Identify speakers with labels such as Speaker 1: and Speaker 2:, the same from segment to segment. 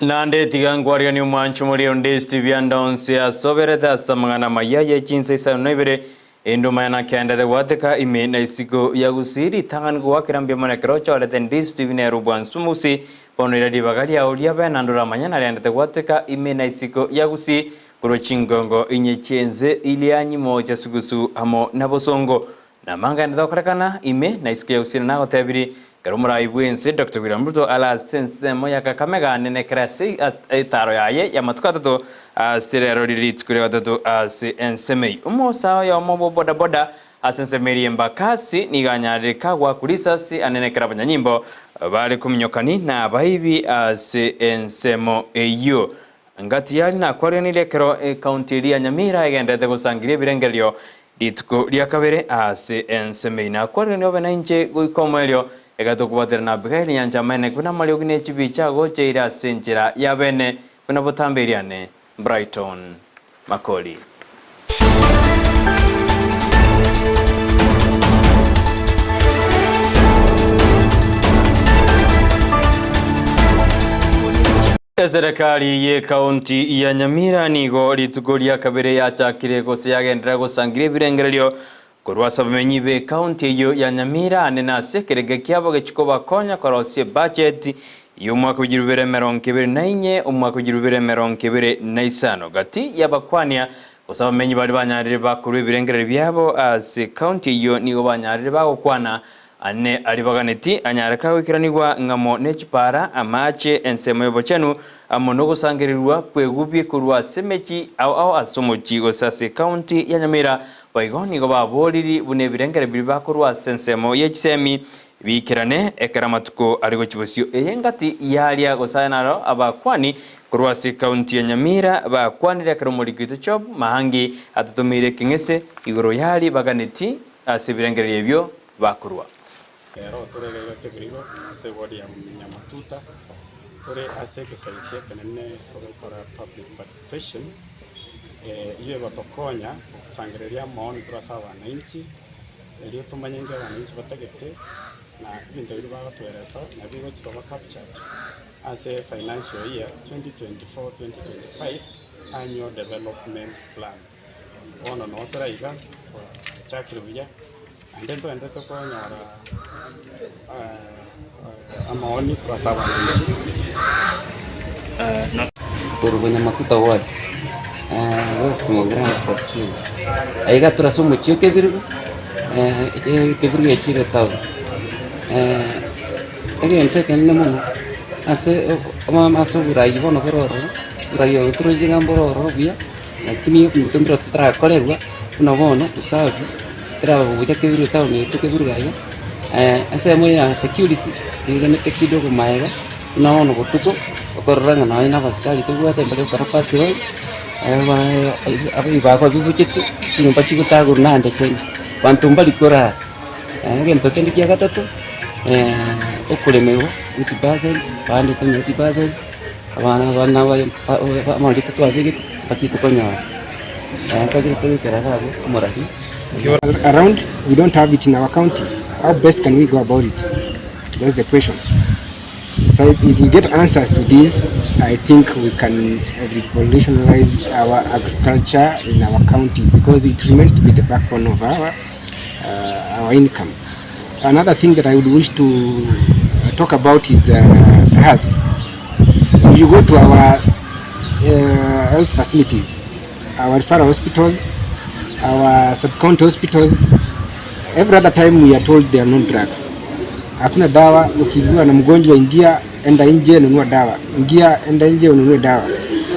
Speaker 1: Naende tiga nkwariganie omwancho moria onde Stevie ande onsi asoberete ase amang'ana amaya ye chinsa isano na ibere, enduma ya nakeendete gwateka ime na isiko ya Gusii ritang'ani goakera mbuya mono ekero ochorete ndi Stevie nere obwansu Omogusii bono ira ribaga riao riabe naende oramanye nariendete gwateka ime na isiko ya Gusii korwa chingongo inye chi'ense Irianyi moocha sugusu amo na bosongo Namangenderete gokorekana ime na isiko ya Gusii na nagotebirie, Ekero omorai bw'ense Doctor William Ruto are ase ensemo ya Kakamega nene ekero ase etaaro yaye y'amatuko atato ase rero rire rituko ria gatato ase ensemo eyio. Omosae oyomo bwa bodaboda ase ensemo eria Embakasi nigo anyarire kagwakwa risasi anene ekero abanyanyimbo bare kominyokani na abaibi ase ensemo eyio. Ngati yari nakwariganirie ekero ekaunti eria ya Nyamira egenderete gosangeria ebirengererio rituko ria kabere ase ensemo eyio. Nakwariganirie obe nainche goika omoerio, ekero tokobwaterana na Abigaili nyancha amaene buna amariogi ne chibicha agocheire ase enchera ya bene buna botambe eriane. Brighton Makori. Eserekari y'Ekaunti ya Nyamira nigo rituko ria kabere yachakire gose yagenderera gosangeria ebirengererio korwa ase abamenyi b'ekaunti eyio ya Nyamira ande nase ekerenge kiabo gechikobakonya korosia ebudget y'omwaka w'echiru bibere emerongo ebere na inye omwaka w'echiru bibere emerongo ebere na isano gati y'abakwania gose abamenyi baria banyarire bakorwa ebirengererio biabo ase ekaunti eyio nigo banyarire bagokwana Ane aria baganeti anyare kagoikeranigwa ng'amo ne chipara, amaache, ensemo y'obochenu, amo nogosangererigwa kw'egubie korwa ase emechi ao ao ase omochie gose ase ekaunti ya Nyamira. Boigo nigo baboriri buna ebirengere biria bakorwa ase ensemo ye chisemi biikerane ekero amatuko are gochia bosio. Eye ngati y'aria gose aya naro abakwani korwa ase ekaunti ya Nyamira bakwanire ekero omoriki oito Job Mahangi atotomeire ekeng'ese igoro y'aria baganeti ase ebirengererio ebio bakorua.
Speaker 2: Ero tore iga iga kebirigo ase eward ya Nyamatuta, tore ase egesaisi ekenene togokora public participation, eyio egotokonya gosangereria amaoni korwa ase abananchi, erio tomanye inki abananchi batagete na ebinto biria bagotoeresa nabio bigochi koba captured ase financial year 2024-2025 annual development plan. Bono noo tore iga, twachakire buya. Naende ntogende tokonyora amaoni korwa ase abananchi.
Speaker 3: Korwa Nyamatuta ward, West Mugirango constituency. Aiga tore ase omochie o Kebirigo, Kebirigo echire etown. Egento ekenene mono ase ase oborai bono bore ororo, oborai obo toroche ng'a mbore ororo buya. Lakini ebinto mbire totarakorerwa buna bono usafi teraba gocha kebiro etown yaito kebiro iga, ensemo ya security niganete kidogo maega, buna bono botuko, okorora ng'a nonye na abasikari tobwate mbare gokora patrol, ebibago bibuchete, chinyomba chigotagorwa naende tena, banto mbari korara. Egento kende kia gatato, okoremerwa gwe chibasari, abande tonyore chibasari. Abana abana amariko twabegete mbachete konyora, ntagete toikere iga abwo omorari.
Speaker 4: Around we don't have it in our county how best can we go about it that's the question so if we get answers to this I think we can revolutionize our agriculture in our county because it remains to be the backbone of our, uh, our income Another thing that I would wish to talk about is uh, health. If you go to our uh, health facilities, our referral hospitals, our sub-county hospitals, every other time we are told there are no drugs. Hakuna dawa, ukiugua na mgonjwa ingia, enda nje nunua dawa, ingia enda nje ununue dawa.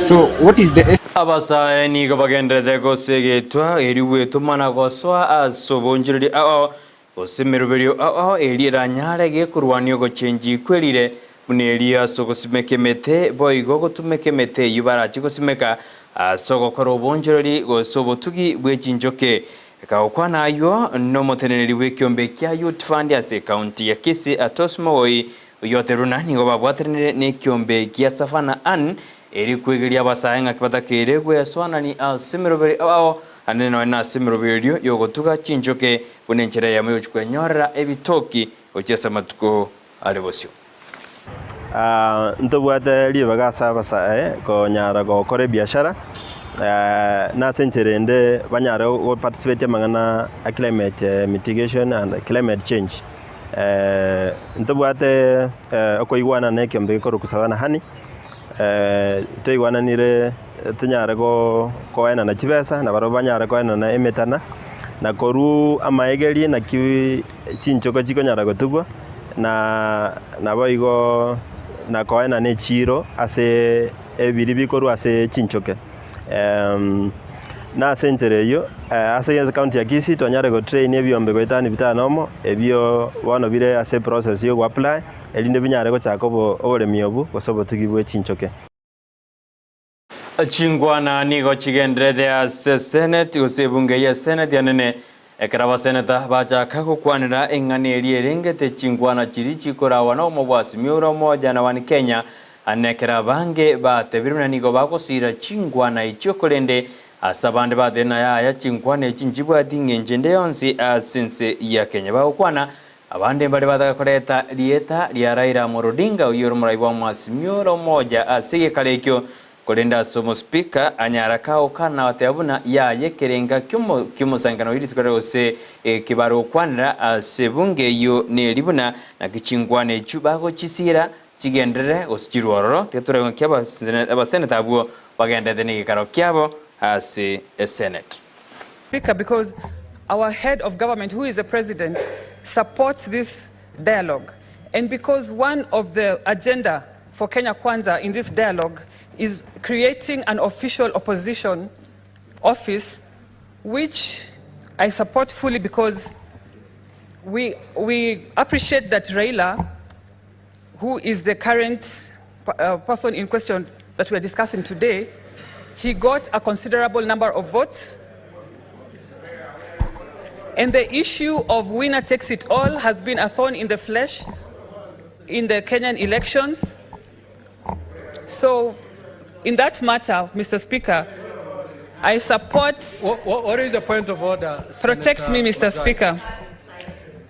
Speaker 4: So what is the
Speaker 1: Abasae nigo bagenderete gosegetwa erio gwetoma na gosoa ase obonchoreria ao Gose emeroberio ao eria eranyare gekorwania ogochenchia kwerire, buna eria ase ogosimeka emete, boigo gotumeka emete eyio barache gosimeka ase ogokora obonchoreri gose obotugi bwe chinchoke. Kagokwana ayio nomoteneneri bw'ekiombe kia Youth Fund ase ekaunti ya Kisii Atos Mogoi, oyio otebirie buna nigo babwateranire nekiombe gia Savannah Ann erio kwegeria abasae ng'aki batakeire gwesoanani ase emeroberio ao Naende nonya nase emeroberio y'ogotuga chinchoke buna enchera eyemo y'ogochia kwenyorera ebitoki gochia ase amatuko are bosio.
Speaker 5: Ntobwate ribaga ase abasae konyara gokora ebiashara, na ase enchera ende banyare go participate amang'ana a climate mitigation and climate change. Ntobwate okoigwana na ekeombe gekorokwa Savannah Honey, toigwananire tonyare koenana chibesa na barabwo banyare koenana emetana, na korwa amaegeri naki chinchoka chikonyara gotugwa, na naboigo na koenana echiiro ase ebiri bikorwa ase chinchoke. Na ase enchera eyio, ase ekaunti ya Kisii twanyare gotrain ebiombe goetania bitano omo, ebio bono bire ase eprocess ya ogoapply, erinde binyare gochaka oboremi obwo gose obotugi bwe chinchoke.
Speaker 1: Chingwana nigo chigenderete ase Senate gose ebunge ye Senate enene ekero abaseneta bachaka gokwanera eng'ana eria erengete chingwana chiria chikorawa na omobwasimi ore omoja na One Kenya ane ekero abange batebire buna nigo bagosira chingwana echio korende ase abande batebire na yaya chingwana echi nchibwati ng'encho ende yonsi ase ense ya Kenya bagokwana Abande mbare bataka koreta rieta ria Raila Amolo Odinga oyio ore omorai bwa Mwasimiore ore omoja ase egekaro ekio, korende ase omospika anyara kagoka na goteba buna yaya ekerenga ki'omosangererekano oyio rituko riria gose eki bare gokwanera ase ebunge eyio neri buna naki chinkwana echio bagochisiira chigenderere gose chirwe ororo. Tiga torebe ng'aki abaseneta abwo bagenderete negekaro kiabo ase esenate.
Speaker 6: Speaker, because our head of government, who is the president, supports this dialogue. And because one of the agenda for Kenya Kwanza in this dialogue is creating an official opposition office, which I support fully because we, we appreciate that Raila, who is the current person in question that we are discussing today, he got a considerable number of votes. And the issue of winner takes it all has been a thorn in the flesh in the Kenyan elections. So, in that matter, Mr. Speaker, I support.
Speaker 7: What is the point of order?
Speaker 6: Protect
Speaker 7: Senator
Speaker 6: me, Mr.
Speaker 7: Mazai?
Speaker 6: Speaker.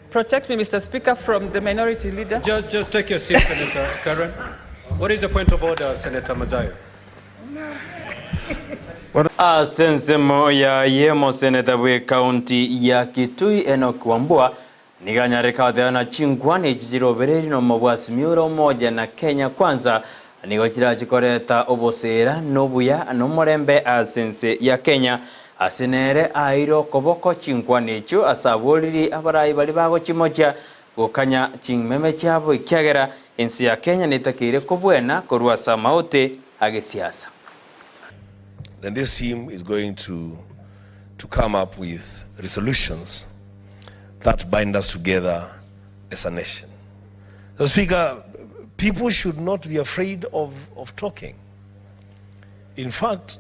Speaker 6: Protect me, Mr. Speaker, from the minority leader.
Speaker 7: Just take your seat, Senator Karen. What is the point of order, Senator Madzayo?
Speaker 1: Ase ensemo yaye omoseneta bw'ekaunti ya Kitui Enock Wambua nigo anyarete goteba ng'a chinkwana echi chirobereiri na omobwasimi ore omoja na Kenya Kwanza nigo chirache koreta oboseera na obuya na omorembe ase ense ya Kenya. Ase nere aeire okoboko chinkwana echio ase aboriri abarai baria bagochimochia gokanya chimeme chiabo ekiagera ense ya Kenya netakeire kobwena korwa ase amaote agesiasa.
Speaker 8: Then this team is going to, to come up with resolutions that bind us together as a nation. So, Speaker, people should not be afraid of, of talking. In fact,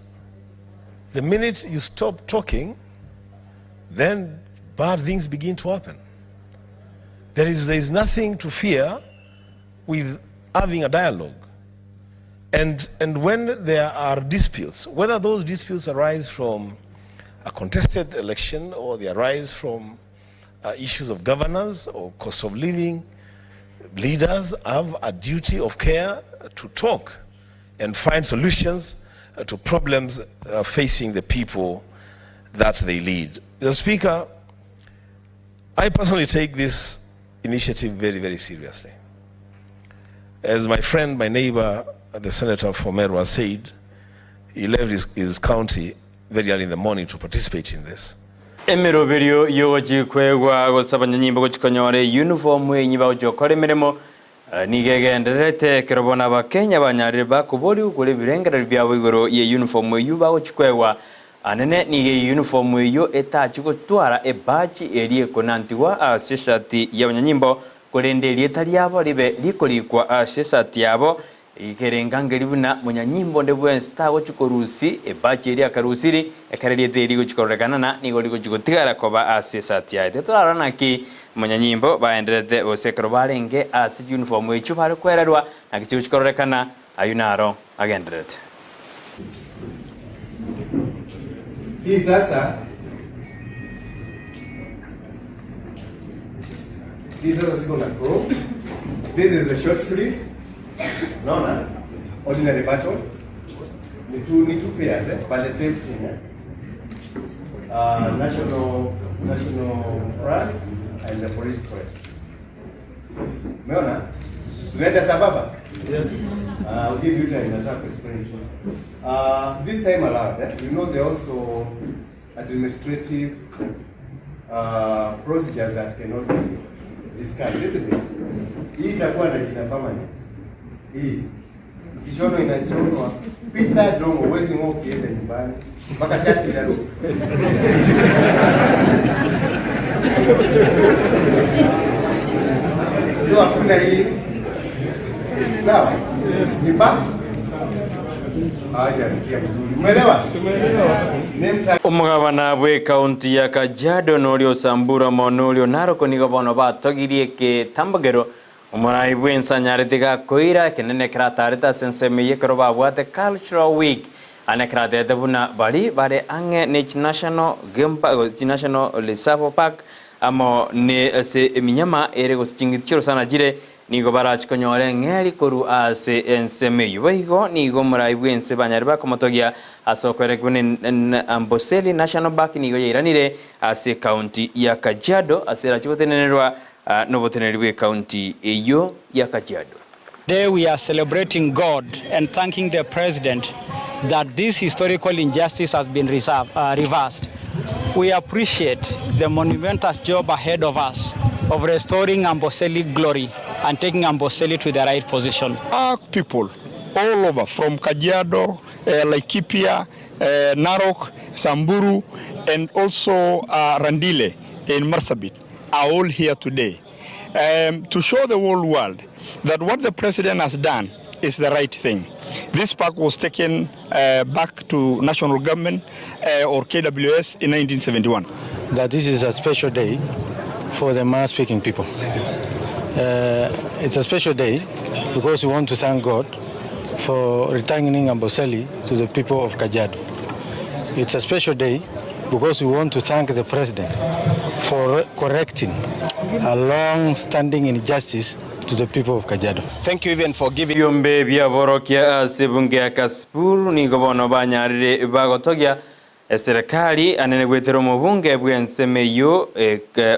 Speaker 8: the minute you stop talking, then bad things begin to happen. There is, there is nothing to fear with having a dialogue. And, and when there are disputes, whether those disputes arise from a contested election or they arise from issues of governance or cost of living, leaders have a duty of care to talk and find solutions to problems facing the people that they lead. The Speaker, I personally take this initiative very, very seriously. As my friend, my neighbor, the senator for Meru has said, he left his, his county very early in the morning to participate in this.
Speaker 1: Emeroberio y'ogochikwegwa gose abanyanyimbo gochikonyora eyunifomu enyi bagochi gokora emeremo nigo egendererete ekero bono abakenya banyarire bakoboria gokora ebirengererio biabo igoro ye uniform eyio bagochikwegwa anene nigo eyunifomu eyio etachi gotwara ebachi eria ekonantigwa ase eshati y'abanyanyimbo korende erieta riabo ribe rikorikwa ase esati yabo Ekerenga nkeri buna monyanyimbo onde bwensi tagochia korusia ebachi eria akarusiri, ekero erieta eri rigochia kororekana na nigo rigochia gotigara koba ase esati yaye. Tiga torarore naki monyanyimbo baendererete gose ekero barenge ase chiuniform echio bare kwererwa naki chigochia kororekana, ayio naro agendererete.
Speaker 9: Hii sasa hii sasa ziko na crop. This is the short sleeve. Unaona? Ordinary buttons. Ni two, ni two pairs, eh? But the same thing, eh? National, national flag and the police crest. Umeona? Tunaenda sambamba? Yes. I'll give you time, nataka kuexplain. This time around, eh, you know there are also administrative procedure that cannot be discussed, isn't it? Hii itakuwa na jina permanent. Hii kishono inashonwa Peter Dongo, huwezi ng'oa ukienda nyumbani mpaka shati inaruka. So hakuna hii. Sawa? Ni pa? Hawajasikia vizuri. Umeelewa? Name tag.
Speaker 1: Omogabana bw'ekaunti ya Kajiado noria Osambura amo noria Narok nigo bono batogirie egetambokero omorai bw'ense anyarete gakoira ekenene keratarete ase ensemo eyio ekero babwate Cultural Week ane keratete buna bari bare ang'e ne chinational game park, chinational reserve park amo ne ase eminyama ere gose ching'iti chi'orosana chire nigo barachi konyora eng'eri korwa ase ensemo eyio. Boigo nigo omorai bw'ense banyare bakomotogia ase okoerekwa buna Amboseli National Park nigo yairanire ase ekaunti ya Kajiado ase erachi gotenenerwa noboteneneri bw'ekaunti eyio ya Kajiado.
Speaker 10: Today we are celebrating God and thanking the President that this historical injustice has been reserved, reversed. We appreciate the monumentous job ahead of us of restoring Amboseli glory and taking Amboseli to the right position.
Speaker 11: Our people all over from Kajiado, Laikipia, Narok, Samburu and also Rendille in Marsabit are all here today to show the whole world that what the president has done is the right thing. This park was taken back to national government or KWS in 1971.
Speaker 12: That this is a special day for the Maa-speaking people. It's a special day because we want to thank God for returning Amboseli to the people of Kajiado. It's a special day because we want to thank the president for correcting a long-standing injustice to the people of Kajiado.
Speaker 13: Thank you even for giving
Speaker 1: Ebiombe biaborokia ase ebunge ya Kasipul nigo bono banyarire bagotogia eserekari anene gwetera omobunge bw'ensemo eyio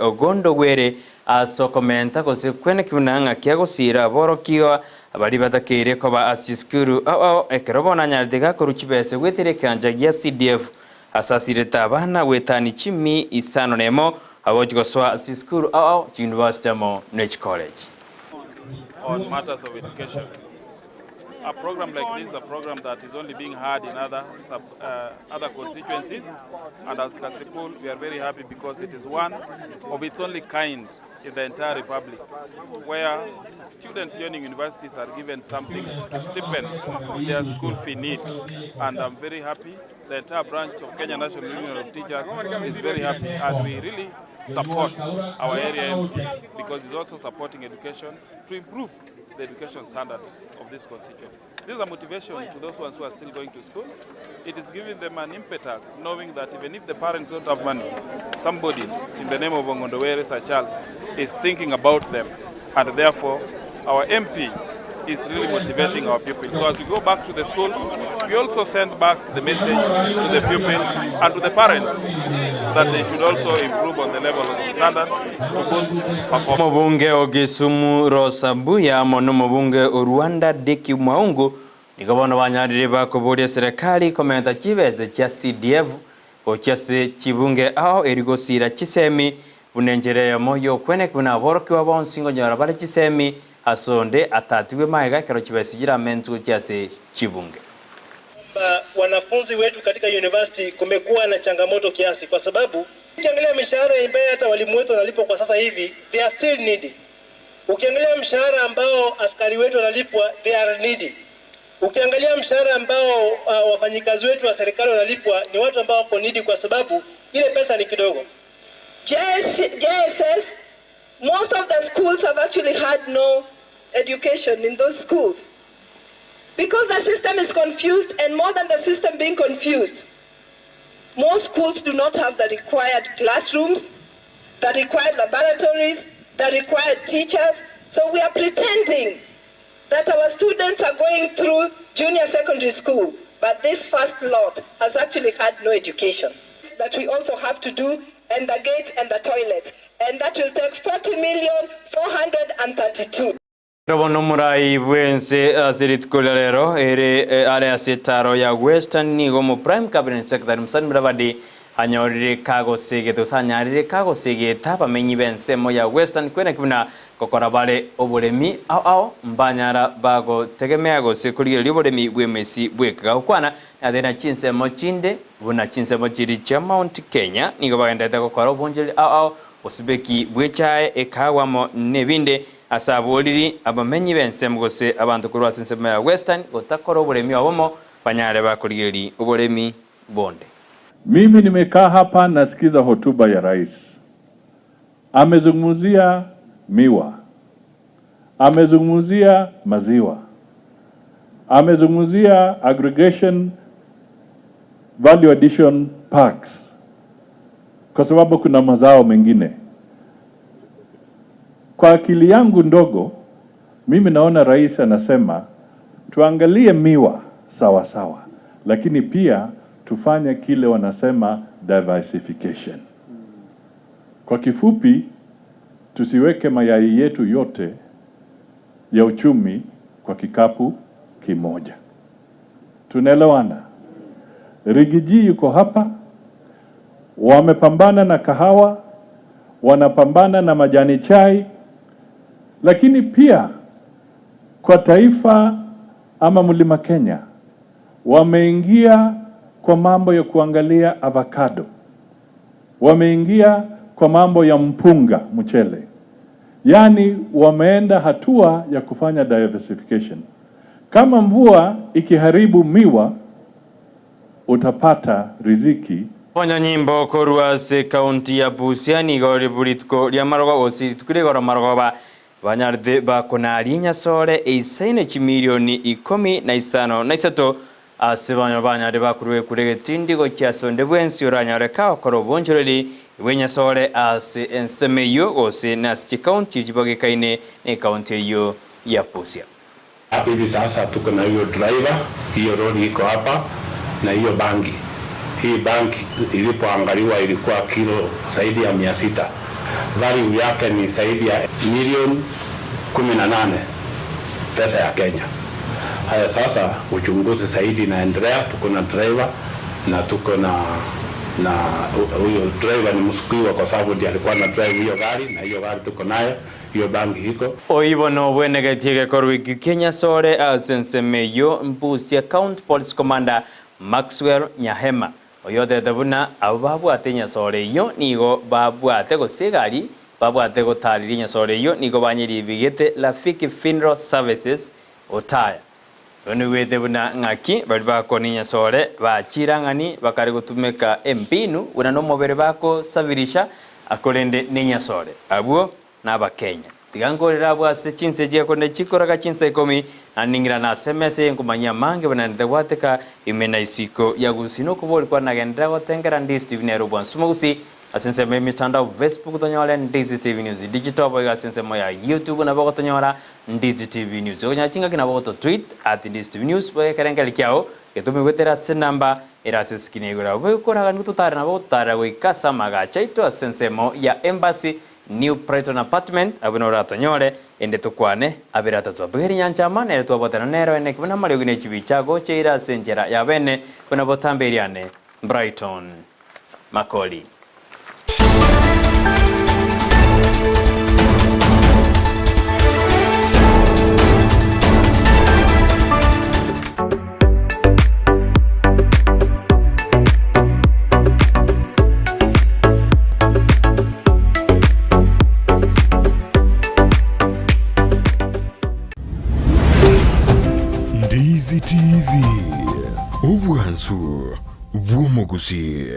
Speaker 1: Ogondo Gwere ase okomenta gose kweneki buna ng'aki agosira aborokigwa abari batakeire koba ase chisukuru ao ao ekero bono anyarete gakorwa chibese gwetera ekeancha gia CDF asasirete abana gwetani chimi isano nemo agochi gosoa ase chisukuru ao ao chiuniversity amo ne chicollege.
Speaker 14: On matters of education. A program like this is a program that is only being heard in other constituencies, and as Kasipul we are very happy because it is one of its only kind in the entire republic, where students joining universities are given something to stipend their school fee need. And I'm very happy. The entire branch of Kenya National Union of Teachers is very happy, and we really support our area MP because it's also supporting education to improve the education standards of this constituency. This is a motivation to those ones who are still going to school. It is giving them an impetus, knowing that even if the parents don't have money, somebody in the name of Ong'ondo Were Sir Charles is thinking about them, and therefore our MP is really motivating our pupils. So as we go back to the schools, we also send back the message to the pupils and to the parents that they should also improve on the level of standards to boost performance.
Speaker 1: Omobunge o Kisumu Rosa Mbuya amo na omobunge o Rwanda Dicky Mwaungu nigo bono banyarire bakoboria serikali komenta chibese chia CDF gochia ase chibunge ao eri gosira chisemi buna enchera eyemo yokweneka buna aborokiwa bonsi ngonyora bare chisemi asonde atatiwe maega ekero chibese chiramentu gochia ase chibunge.
Speaker 15: Wanafunzi wetu katika university kumekuwa na changamoto kiasi, kwa sababu ukiangalia mishahara ambayo hata walimu wetu wanalipwa kwa sasa hivi, they are still needy. Ukiangalia mshahara ambao askari wetu wanalipwa, they are needy. Ukiangalia mshahara ambao wafanyikazi wetu wa serikali wanalipwa, ni watu ambao wako needy kwa sababu ile pesa ni kidogo.
Speaker 16: JSS, most of the schools have actually had no education in those schools. Because the system is confused, and more than the system being confused, most schools do not have the required classrooms, the required laboratories, the required teachers. So we are pretending that our students are going through junior secondary school, but this first lot has actually had no education. That we also have to do, and the gates and the toilets, and that will take 40 million 432.
Speaker 1: Ere bono omorai bw'ense ase rituko ria rero, ere are ase etaaro ya Western, nigo omo Prime Cabinet Secretary Musalia Mudavadi anyorire kagosegeta gose anyarire kagosegeta abamenyi b'ensemo ya Western kweneki buna gokora bare oboremi ao ao mbanyara bagotegemea gose korigereria oboremi bw'emesi bweka. Gokwana naende na chinsemo chinde buna chinsemo chiria chia Mount Kenya nigo bagenderete gokora obonchoreri ao ao, osibeki bw'echae, ekahawa amo nebinde. Ase aboriri, abamenyi b'ensemo gose abanto korwa ase ensemo ya Western gotakora oboremi obomo banyare bakorigereria oboremi bonde.
Speaker 13: Mimi nimekaa hapa nasikiza hotuba ya rais, amezungumzia miwa, amezungumzia maziwa, amezungumzia aggregation value addition parks, kwa sababu kuna mazao mengine. Kwa akili yangu ndogo, mimi naona rais anasema tuangalie miwa sawa sawa, lakini pia tufanye kile wanasema diversification. Kwa kifupi, tusiweke mayai yetu yote ya uchumi kwa kikapu kimoja. Tunaelewana? Rigiji yuko hapa, wamepambana na kahawa, wanapambana na majani chai, lakini pia kwa taifa ama mlima Kenya wameingia kwa mambo ya kuangalia avocado, wameingia kwa mambo ya mpunga, mchele, yaani wameenda hatua ya kufanya diversification. Kama mvua ikiharibu miwa utapata riziki.
Speaker 1: Abanyanyimbo korwa ase ekaunti ya Busia nigo rituko ri'amarogoba gose rituko rigoro marogoba banyarete bakonaria enyasore eisaine chimilioni ikomi na isano na isato ase banyoro banyare bakorwa ekura egetindi gochia ase onde bwensi oranyore kagokora obonchoreri bw'enyasore ase ensemo eyio gose nase chikaunti chibagekaine na ekaunti eyio ya Busia.
Speaker 17: Hivi sasa tuko na hiyo driver, hiyo lori iko hapa na hiyo bangi. Hii bangi ilipoangaliwa ilikuwa kilo zaidi ya 600. Value yake ni zaidi ya milioni 18 pesa ya Kenya. Haya, sasa uchunguzi zaidi inaendelea. Tuko na driver na tuko na na huyo driver ni mshukiwa kwa sababu ndiye alikuwa na drive hiyo gari, na hiyo gari tuko nayo, hiyo bangi iko.
Speaker 1: Oyio bono obwenegetie egekorwa ekio kia Nyasore ase ensemo eyio, Mbusia County Police Commander Maxwell Nyahema, oyotebete buna abwo babwate enyasore eyio nigo babwate gose egari babwate gotareria enyasore eyio nigo banyeribigete Rafiki Funeral Services Otaya. Oigwete buna ng'aki baria bakona enyasore bachirang'ani bakare gotumeka embinu buna nomobere bakosabirisha korende nenyasore. Abwo nabakenya. Tiga nkorere abwo ase chinsa chiakonde chikoraga chinsa ikomi na ning'irane ase emesa eye nkomanyia amange buna nete gwateka ime na isiko ya gusii nokobori kwa nagenderera gotengera Ndizi TV nere obwansu gusii Ase ensemo y'emetandao Facebook tonyore Ndizi TV News Digital boigo ase ensemo ya YouTube nabo ogotonyora Ndizi TV News. Okonyora chingaki nabo ogoto tweet at Ndizi TV News boigo ekerengerio kiao getome goetera ase enamba ere ase eskrini ya igoro abwo. Boigo koragani gototara nabo ogototarera goika ase amagacho aito ase ensemo ya Embassy New Brighton Apartment abwo nabo oratonyore ende tokwane abere atato abwo rinyancha ama nere twabwatana nero ene buna amariogi ne chibicha agocheire ase enchera ya bene buna botambe eriane Brighton. Makori.
Speaker 18: Ndizi TV, obwansu bw'omogusii.